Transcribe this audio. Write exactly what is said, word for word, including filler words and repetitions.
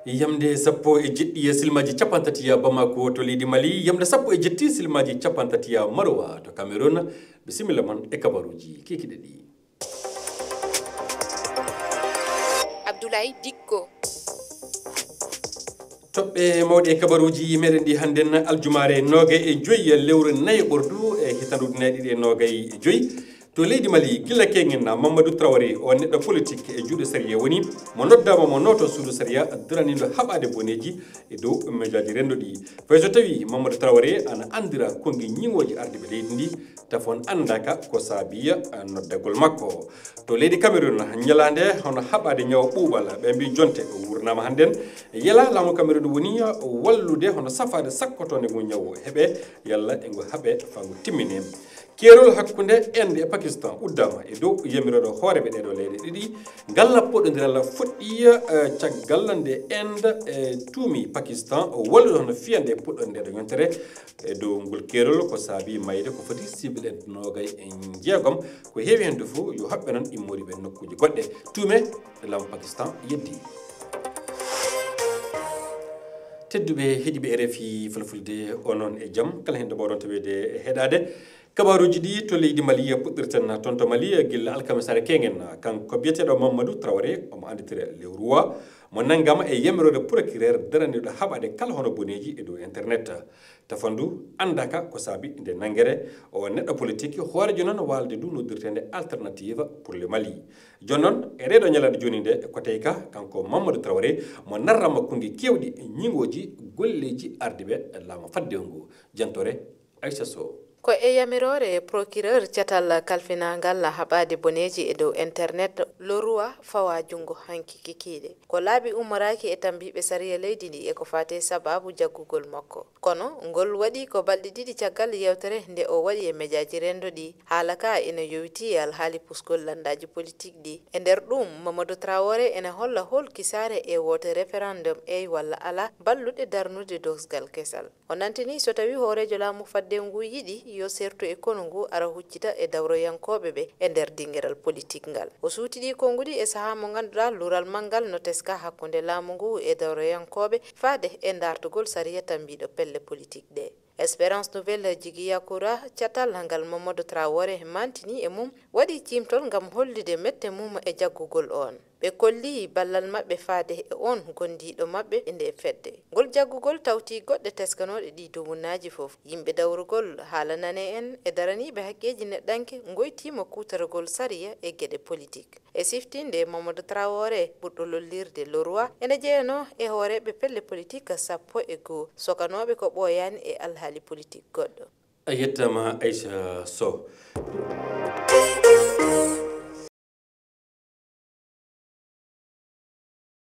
Yamde sappo e jeɗɗi e silmaji capantati ya Bamako to leydi Mali, yamde sappo e jetti silmaji capantati ya Marowa to Cameroun. Bisimilla mon e kabaruji kikiɗe ɗi. Abdoulaye Dikko. Toɓɓe mawɗe e kabaruji meɗen ɗi hannden, aljumaare noogay e joyi lewru nayi ɓordu e hitandu ujunere ɗiɗi e noogay e joyi. To leydi Mali, gilla kengen na Mamadou Traoré, o neɗɗo politique e juuɗe sariya woni, mo noddaama mo nooto suudu sariya daraniiɗo haɓaade boneeji e dow mejaaji renndo ɗi. Fay so tawi Mamadou Traoré ana anndira konngi ñiŋooji ardiiɓe leydi ndi, tafon anndaaka ko saabi, eh, noddagol makko. To leydi Cameroun, ñalaande hono haɓaade ñaw ɓuuɓal, ɓe mbi jonte o wurnaama hannden. Yela laamu Cameroun woni wallude hono safaade sakkotoonde ngu ñaw heɓe, yalla e ngu haɓe faa ngu timmine. Keerol hakkunde Inde e Pakistan uddaama e dow yamirooɗo hooreeɓe ɗeeɗo leyɗe ɗiɗi. Ngal poɗondiral fuɗɗi, eh, caggal nde Inde, eh, tuumi Pakistan wallude hono fiyande e puɗɗorde ndeeɗo yontere. E dow ngol keerol ko saabi mayde ko foti siwilɓe noogay e jeegom. Ko heewi heen fof yo haɓɓe noon immoriiɓe nokkuuji goɗɗe. Tuume laamu Pakistan yeddi. Tedduɓe heɗiiɓe R F I Fulfulde, onon e jam. Kala heen ɗo mbaawɗon taweede e heɗaade. Kabaaruuji ɗi to leydi Mali puɗɗirten toon to Mali, gilla alkamisaare keŋen. Kanko biyeteeɗo Mamadou Traoré, omo annditira le Roi, mo nanngaama e yamiroore procureur daraniiɗo haɓaade kala hono boneeji e dow internet. Tafandu anndaaka ko saabi nde nanngere o neɗɗo politique, hooreejo noon waalde ndu noddirteende Alternative pour le Mali. Jooni noon, e reeɗo ñalaande jooni nde, ko tawi ka, kanko Mamadou Traoré, mo narrama konngi keewɗi ñiŋooji golleeji ardiiɓe laamu faddewu ngu. Jantoore Aïssa Sow. Ko e yamiroore procureur catal kalfinaangal haɓaade boneeji e dow internet, Le Roi fawa junngo hanki kikiiɗe. Ko laabi ummoraaki e tammbiiɓe sariya leydi ndi e ko faati e sabaabu jaggugol makko. Kono ngol waɗi ko balɗe ɗiɗi caggal yeewtere nde o waɗi e mejaaji renndo ɗi. Haala ka ina yowitii e alhaali pusgol lanndaaji politik ɗi. E nder ɗum, Mamadou Traoré ina holla hol kisaare e woote référendum eey walla alaa balluɗe darnude doosgal kesal. O nantini so tawi hooreejo laamu fadde ngu yiɗi yo sertu e konu ngu ara huccita e dawroyankooɓe ɓe e nder dingiral politik ngal. O suutidii konnguɗi e sahaa mo ngannduɗaa luural manngal no teska hakkunde laamu ngu e dawroyankooɓe faade e daartugol sariya tammbiiɗo pelle politik ɗe. Espérance Nouvelle Jigiyakura, catal ngal Mamadou Traoré mantini e mum, waɗi ciimtol ngam hollude mette mum e jaggugol oon. Ɓe kolli ballal maɓɓe faade e oon gondiiɗo maɓɓe e nde fedde. Ngol jaggugol tawti goɗɗe teskanooɗe ɗi dumunaaji fof. Yimɓe dawrugol haala nane en e daraniiɓe haqqeeji neɗɗanke ngoytiima kuutoragol sariya e geɗe politik. E siftinde Mamadou Traoré, ɓurɗo lollirde Le Roi, ene jeyanoo e hooreeɓe pelle politik sappo e goo, sokanooɓe ko ɓooyaani e alhaali politik goɗɗo. A yettaama, Aïssa Sow.